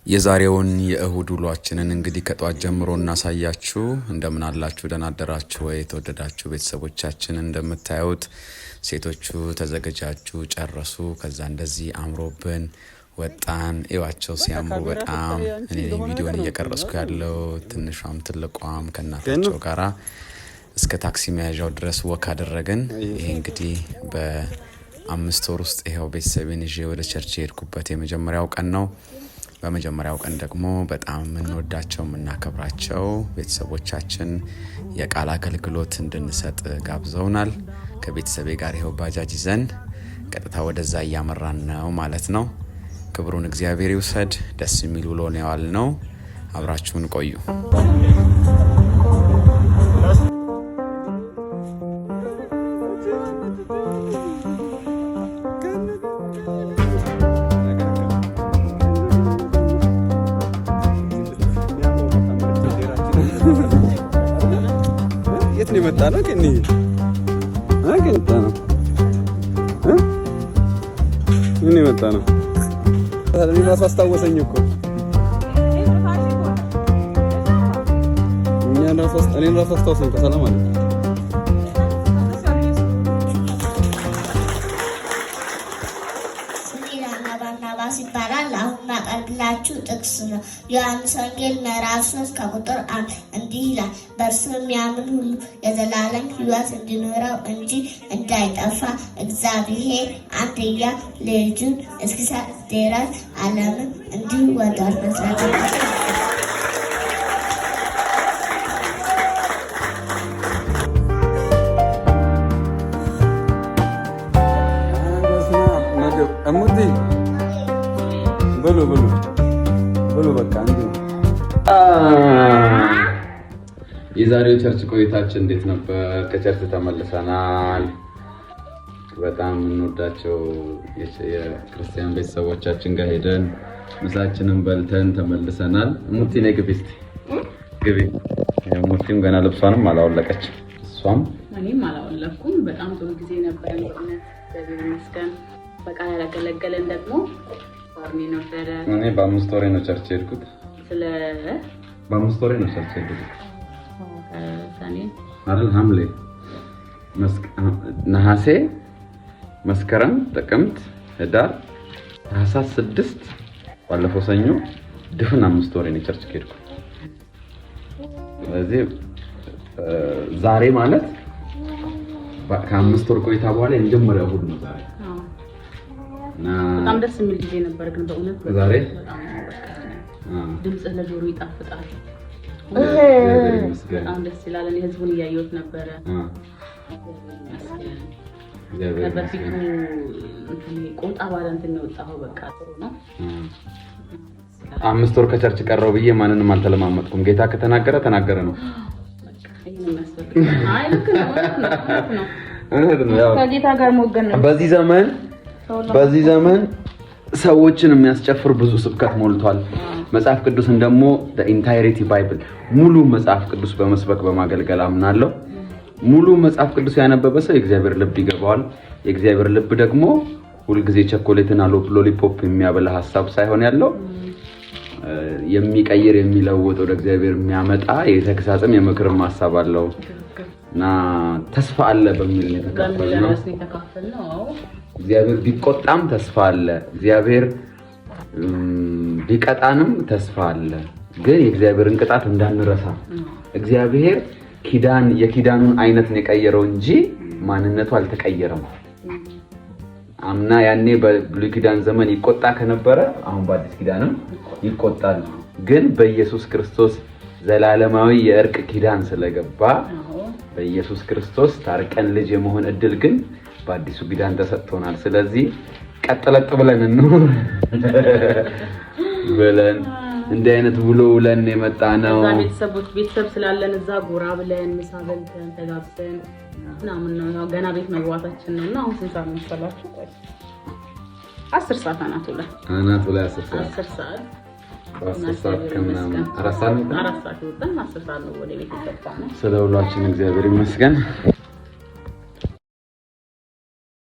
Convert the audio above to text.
የዛሬውን የእሁድ ውሏችንን እንግዲህ ከጧት ጀምሮ እናሳያችሁ። እንደምን አላችሁ? ደህና አደራችሁ ወይ? የተወደዳችሁ ቤተሰቦቻችን፣ እንደምታዩት ሴቶቹ ተዘገጃጁ፣ ጨረሱ። ከዛ እንደዚህ አምሮብን ወጣን። እዩዋቸው ሲያምሩ በጣም። እኔ ቪዲዮን እየቀረጽኩ ያለው ትንሿም ትልቋም ከእናታቸው ጋራ እስከ ታክሲ መያዣው ድረስ walk አደረግን። ይሄ እንግዲህ በ5 ወር ውስጥ ይኸው ቤተሰቤን ይዤ ወደ church የሄድኩበት የመጀመሪያው ቀን ነው። በመጀመሪያው ቀን ደግሞ በጣም የምንወዳቸው የምናከብራቸው ቤተሰቦቻችን የቃል አገልግሎት እንድንሰጥ ጋብዘውናል። ከቤተሰቤ ጋር ይኸው ባጃጅ ይዘን ቀጥታ ወደዛ እያመራን ነው ማለት ነው። ክብሩን እግዚአብሔር ይውሰድ። ደስ የሚል ውሎ ነው የዋልነው። አብራችሁን ቆዩ። የት ነው የመጣ ነው? ግን ግን ነው ምን የመጣ ነው? እኔ እራሱ አስታወሰኝ እኮ እኛን እራሱ እኔን እራሱ አስታወሰኝ። ከሰላም አለ። ስሜ ባርናባስ ይባላል። አሁን ማቀርብላችሁ ጥቅስ ነው። ዮሐንስ ወንጌል ምዕራፍ 3 ከቁጥር 1 እንዲህ ይላል፣ በእርሱ የሚያምን ሁሉ የዘላለም ሕይወት እንዲኖረው እንጂ እንዳይጠፋ እግዚአብሔር አንድያ ልጁን እስኪሰጥ ድረስ ዓለምን እንዲሁ ወዷል። መስራት እሙቲ ብሉ ብሉ ብሉ፣ በቃ እንዲሁ። የዛሬው church ቆይታችን እንዴት ነበር? ከ church ተመልሰናል። በጣም የምንወዳቸው የክርስቲያን ቤተሰቦቻችን ጋር ሄደን ምሳችንን በልተን ተመልሰናል። ሙቲ ነይ ግቢ እስኪ ግቢ። ሙቲም ገና ልብሷንም አላወለቀችም። እሷም እኔም አላወለኩም። በጣም ጥሩ ጊዜ ነበረ። በእውነት እግዚአብሔር ይመስገን። በቃል ያገለገለን ደግሞ ባርኔ ነበረ። እኔ በ5 ወሬ ነው church የሄድኩት። ስለ በ5 ወሬ ነው church የሄድኩት ሰኔ አይደል? ሐምሌ፣ ነሐሴ፣ መስከረም፣ ጥቅምት፣ ህዳር፣ ታህሳስ 6 ባለፈው ሰኞ ድፍን 5 ወሬ ነው church ከሄድኩ። ስለዚህ ዛሬ ማለት ከ5 ወር ቆይታ በኋላ የመጀመሪያው እሑድ ነው ዛሬ። እና በጣም ደስ የሚል ጊዜ ነበር። ግን በእውነት ዛሬ በጣም ነው በቃ ድምፅህ ለጆሮ ይጣፍጣል። እግዚአብሔር ይመስገን። በጣም ደስ ይላል። እኔ ህዝቡን እያየሁት ነበረ። እግዚአብሔር ይመስገን። እግዚአብሔር ከበፊቱ ይመስገን። እንትን ቆጣ ባለ እንትን ነው የወጣኸው። በቃ ጥሩ ነው። 5 ወር ከ church ቀረው ብዬ ማንንም አልተለማመጥኩም። ጌታ ከተናገረ ተናገረ ነው። በቃ ይሄን ነው የሚያስፈልገው። አይ ልክ ነው፣ እውነት ነው፣ እውነት ነው። እውነት ነው። ያው ከጌታ ጋር መወገን ነው። በዚህ ዘመን ሰዎችን የሚያስጨፍር ብዙ ስብከት ሞልቷል። መጽሐፍ ቅዱስን ደግሞ entirety Bible ሙሉ መጽሐፍ ቅዱስ በመስበክ በማገልገል አምናለሁ። ሙሉ መጽሐፍ ቅዱስ ያነበበ ሰው የእግዚአብሔር ልብ ይገባዋል። የእግዚአብሔር ልብ ደግሞ ሁልጊዜ ቸኮሌትና lollipop የሚያበላ ሀሳብ ሳይሆን ያለው የሚቀይር፣ የሚለውጥ፣ ወደ እግዚአብሔር የሚያመጣ የተግሳጽም የምክርም ሀሳብ አለው እና ተስፋ አለ በሚል ነው በሚል የተካፈልነው። ርዕስ ነው የተካፈልነው። አዎ። እግዚአብሔር ቢቆጣም ተስፋ አለ። እግዚአብሔር ቢቀጣንም ተስፋ አለ። ግን የእግዚአብሔርን ቅጣት እንዳንረሳ። እግዚአብሔር ኪዳን የኪዳኑን አይነት ነው የቀየረው እንጂ ማንነቱ አልተቀየረም። አምና ያኔ በብሉይ ኪዳን ዘመን ይቆጣ ከነበረ አሁን በአዲስ ኪዳንም ይቆጣል። ግን በኢየሱስ ክርስቶስ ዘላለማዊ የእርቅ ኪዳን ስለገባ በኢየሱስ ክርስቶስ ታርቀን ልጅ የመሆን እድል ግን በአዲሱ ኪዳን ተሰጥቶናል። ስለዚህ ቀጥለጥ ብለን እንኑር ብለን እንዲህ አይነት ውሎ ውለን የመጣ ነው። እዛ ቤተሰቦች ቤተሰብ ስላለን እዛ ጎራ ብለን ምሳ በልተን ተጋብዘን ምናምን ነው። ያው ገና ቤት መግባታችን ነው እና አሁን ስንት ሰዓት መሰላችሁ? ቆይ 10 ሰዓት አናቱ ላይ። አናቱ ላይ 10 ሰዓት። 10 ሰዓት። 10 ሰዓት ከምናምን 4 ሰዓት ነው። 4 ሰዓት የወጣን 10 ሰዓት ነው ወደ ቤት የገባ ነው። ስለ ውሏችን እግዚአብሔር ይመስገን።